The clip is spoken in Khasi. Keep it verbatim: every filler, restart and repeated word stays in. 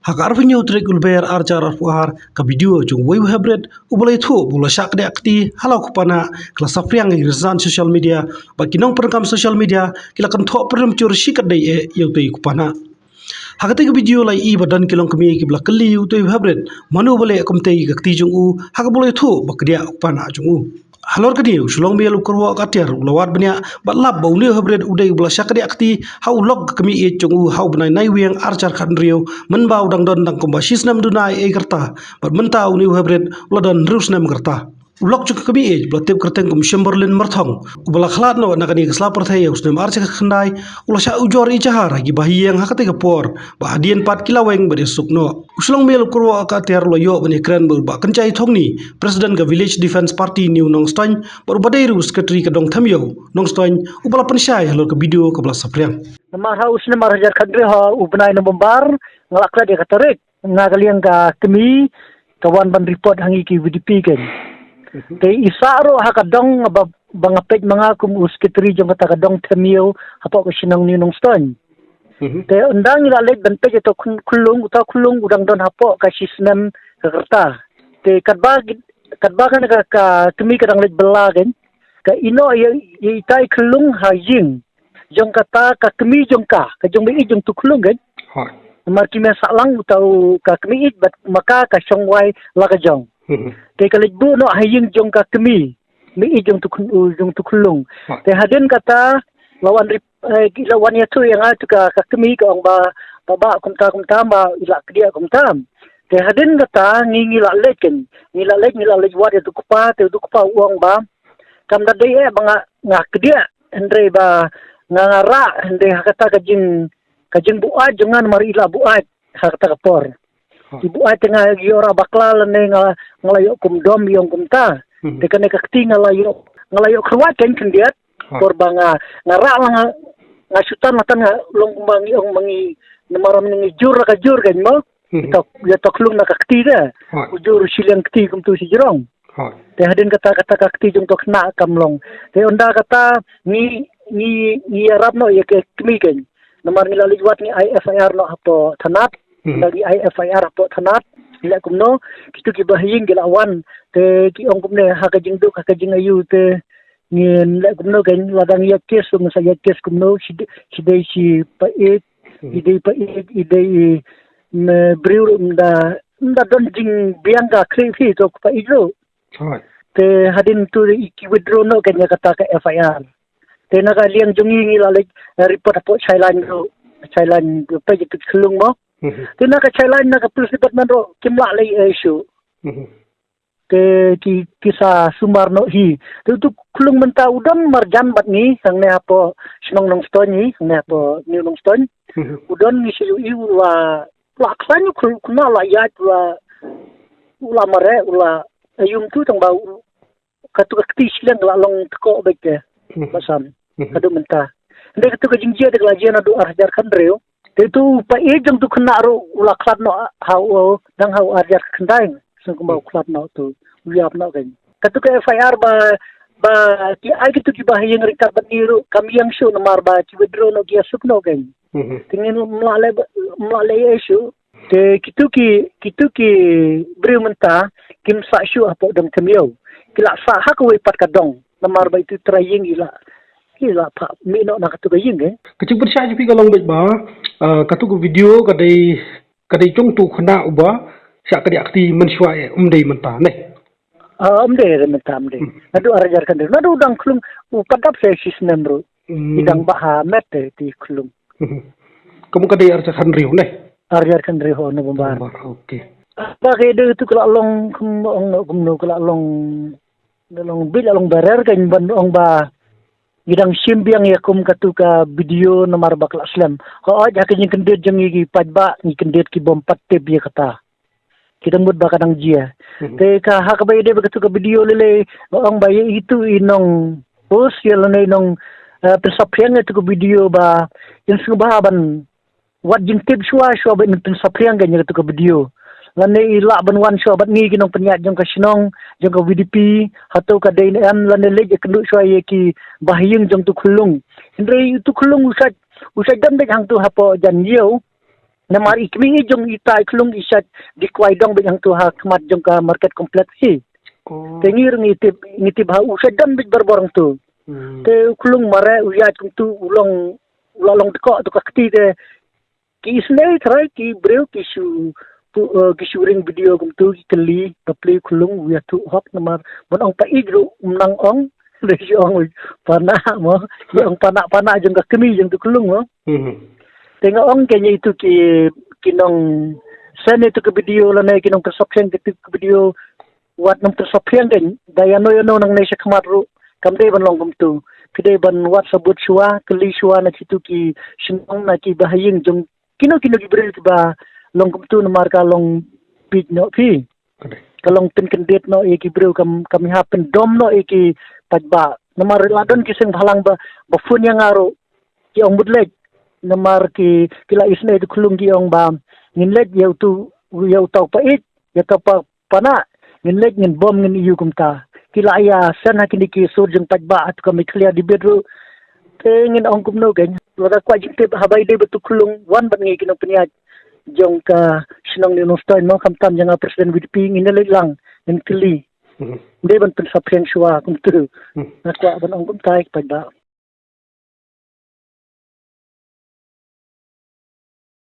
Ha ka arphew hynñiew tarik u Lber ar hajar arphew ar, ka video jong uwei u heprit uba la ïathuh ba u la shah kdiah kti ha la u kpa nah ka la saphriang ha ki rynsan social media, bad ki nongpynkam social media ki la kynthoh premtur shikatdei eh ïa utei u kpa nah. Ha katei ka video la ïohi ba don ki longkmie kiba la kylli ïa utei u heprit mano ba leh kumtei ka kti jong u, ha kaba u la ïathuh ba kdiah u kpa nah jong u. Halor kane, u Shlong Mial u kyrwoh ka tiar u la wad bniah bad lap ba une u heprit u dei uba la shah kdiah kti ha u lok ka kmie ïeit jong u ha u bnai Naiwieng ar hajar khathynriew, mynba u dang don tang kumba shi snem duna ei ei ka rta, bad mynta une u heprit u la don hynriew snem ka rta. U lok jong ka kmie ïeit ba la tip kyrteng kum Shemberlin Myrthong, uba la khlad noh na kane ka sla pyrthei ha u snem ar hajar khatkhyndai, u la shah ujor ijahar ha ki bahaïing ha katei ka por, ba hadien pat ki la weng bad ïasuk noh. U Shlong Mial u kyrwoh ka tiar u la ïoh ban ïakren bad u Bah Kynjai Thongni, President ka Village Defence Party New Nongstoiñ, bad uba dei ruh u Secretary ka Dong Thymiew Nongstoiñ, uba la pynshai halor ka video kaba la saphriang. Namar ha u snem ar hajar khathynriew ha u bnai November, nga la klet ïa ka tarik, na ka liang ka kmie ka wan ban report ha ngi ki VDP kein. Te i sah ruh ha ka dong ba, ba nga peit ma nga kum u Secretary jong kata ka Dong Thymiew hapoh ka shnong New Nongstoiñ. Te ynda ngi la leit ban peit ïa uta u khun-, khunlung, uta u khunlung u dang don hapoh ka shi snem ka rta. Te katba ki-, katba kane ka, ka kmie ka dang leit bylla kein, ka ïehnoh ïa, ïa itai i khunlung ha ïing jong kata ka kmie jong ka, ka jong ba ïeit jong utu u khunlung kein. Hooid. Namar ki mei sahlang uta u ka kmie ïeit bad ma ka ka shong wai la ka jong. Te ka leit buh noh ha ïing jong ka kmie, kmie ïeit jong utu u khun-, u, jong utu u khunlung. Hooid. Te hadien kata la wan rep-, eh, ki la wan ïathuh ïa nga utu ka, ka kmie ka ong ba, ba, ba kumta kumta ba i la kdiah kumta. Te hadien kata ngi, ngi la leit kein, ngi la leit, ngi la leit wad ïa utu u kpa, te utu u kpa u ong ba kam da dei eh ba nga, nga kdiah, hynrei ba nga, nga rah, hynrei ha kata ka jing, ka jingbuaid jong nga namar i la buaid ha kata ka por. Hooid. I buaid te nga ïoh rah bakla lane nga, nga la ïoh kum dom ïong kumta. Te kane ka kti nga la ïoh, nga la ïoh kyrwat kein khyndiat. Hooid. Por ba nga, nga rah la nga, nga shu tan la tan nga long kumba ngi ong ma ngi namar ngi jur la ka jur kein mo. Ïa uta u khunlung na ka kti de. Hooid. U jur u shiliang kti kumtu shajrong. Hooid. Te hadien kata, kata ka kti jong uta u khynnah kam long. Te ynda kata ngi, ngi, ngi ïarap noh ïa ka kmie kein. Namar ngi la leit wad ngi ai FIR noh hapoh thanat. Ngi la ai FIR hapoh thanat. Leh kumno, kitu ki bahaïing ki la wan. Te ki ong kumne ha ka jingduk, ha ka jingaïu te ngin leh kumno kein, lada ngi ïa case, ngin sa ïa case kumno, shi dei, shi dei shi pa ïeit, i dei pa ïeit, i dei i, me, briew ruh ym da, ym da don jingbiang ka khlieh phi to pa ïeit ruh. Hooid. Te hadien tu i ki withdraw noh kein ïa kata ka FIR. Te na ka liang jong ngi ngi la leit, eh, report hapoh Chailain ruh, Chailain ruh peit ïa utu u khunlung mo. Te na ka Chailain na ka police department ruh kim lah leh ei ei shuh. Te ki, ki sa sumar noh hi. Te utu u khunlung mynta u don marjan bad ngi, hangne hapoh shnong Nongstoiñ hi, hangne hapoh New Nongstoiñ. U don ngi sa ïohi u la, u la khlaiñ u khun-, khynnah u la ïaid u la, u la mareh, u la aïu kumtu tang ba u, katu ka kti shiliang ka la long tkoh beit te. Ba san. Haduh mynta. Hynrei katu ka jingjia te ka la jia naduh ar hajar khathynriew. Te utu u pa ïeit jong utu u khynnah ruh u la khlad noh ha u, dang ha u ar hajar khatkhyndai. Sngewbha u khlad noh tu, u ïap noh kein. Katu ka FIR ba, ba ki ai kitu ki bahaïing ryngkat bad ngi ruh kam ïeng shuh namar ba ki withdraw noh, ki ïasuk noh kein. Te ngin ym lah leh, ym lah leh ei ei shuh. Te kitu ki, kitu ki briew mynta kim sah shuh hapoh Dong Thymiew. Ki la sah ha kawei pat ka dong. Namar ba itu trai ïing i la, i la phah mih noh na katu ka ïing eh. Ka jingpynshai jong phi ka long beit ba, ah, katu ka video ka dei, ka dei jong utu u khynnah uba shah kdiah kti mynshuwa eh, ym dei mynta ne? Ah, ym dei re mynta, ym dei. Naduh ar hajar khathynriew, naduh u dang khunlung, u pat dap sa shi snem ruh. I dang bah ha met te, te khunlung. Kumno ka dei ar hajar khathynriew ne? Ar hajar khathynriew ho November. November, okay. Ba ka dei tu ka la long kum ong no kumno ka la long, ka la long bit la long barer kein ban ong ba ngi dang shim biang ïa kum katu ka video namar ba ka la slem. Hooid ha ka jingkyndit jong ngi ki paidbah ngi kyndit ki bym pat tip ïa kata. Ki dang mut ba ka dang jia. Te ka ha kaba ïadei bad katu ka video lei lei, nga ong ba ïa itu i nong post ïa lane i nong, eh, pynsaphriang ïa katu ka video ba in sngewbha ban wad jingtip shuwa shuwa ba in pynsaphriang ïa katu ka video. Lane i lah ban wan shuwa bad ngi ki nongpynïaid jong ka shnong, jong ka VDP, hato ka dei ne em, lane leit ïakynduh shuwa ïa ki bahaïing jong utu u khunlung. Hynrei utu u khunlung u shait, u shait dang dei hangtu hapoh jan ïew. Namar i kmie jong ita i Khlung i shait dih kwai dong beit hangtu ha khmat jong ka market complex hi. Te ngi ruh ngi tip, ngi tip ha u shait don beit barabor hangtu. Te u Khlung mareh u ïaid kumtu u long, u la long dkoh tu ka kti te ki isynei trai ki briew ki shu pu-, eh, ki shu ring video kumtu ki kylli, bapli u Khlung u ïathuh hok namar ban ong pait ruh um nang ong. Te shu ong pana mo, shu ong pana, pana jong ka kmie jong tu Khlung mo. Te nga ong kane itu ki, ki nong send itu ki video lane ki nong pynsaphriang itu ki video, wat nong pynsaphriang kan, da ïano ïano nangne sha khmat ruh kam dei ban long kumtu. Phi dei ban WhatsApp bud shuwa, kylli shuwa na kitu ki shnong, na ki bahaïing jong kino kino ki briew kiba long kumtu, namar ka long bit noh phi. Ka long pynkyndit noh ïa ki briew, kam, kam hap pyndom noh ïa ki paidbah. Namar la don ki seng bhalang ba, ba phone ïa nga ruh ki ong mut leit. Namar ki, ki la isynei tu Khlung ki ong ba ngin leit ïa utu, ïa uta u pait, ïa uta u pa, pana, ngin leit ngin bom ngin ïa u kumta. Ki la ïa send ha kine ki sur jong paidbah ha tu ka Meghalaya Debate ruh. Te ngin ong kumno kan, lada kwah jingtip haba ïadei bad tu Khlung, wan bad ngi ki nongpynïaid jong ka shnong New Nongstoiñ mo, khamtam jong nga president VDP, ngin ïa leit lang ngin kylli. Ym dei ban pynsaphriang shuwa kumtu. Nga kwah ban ong kumta ïa ki paidbah.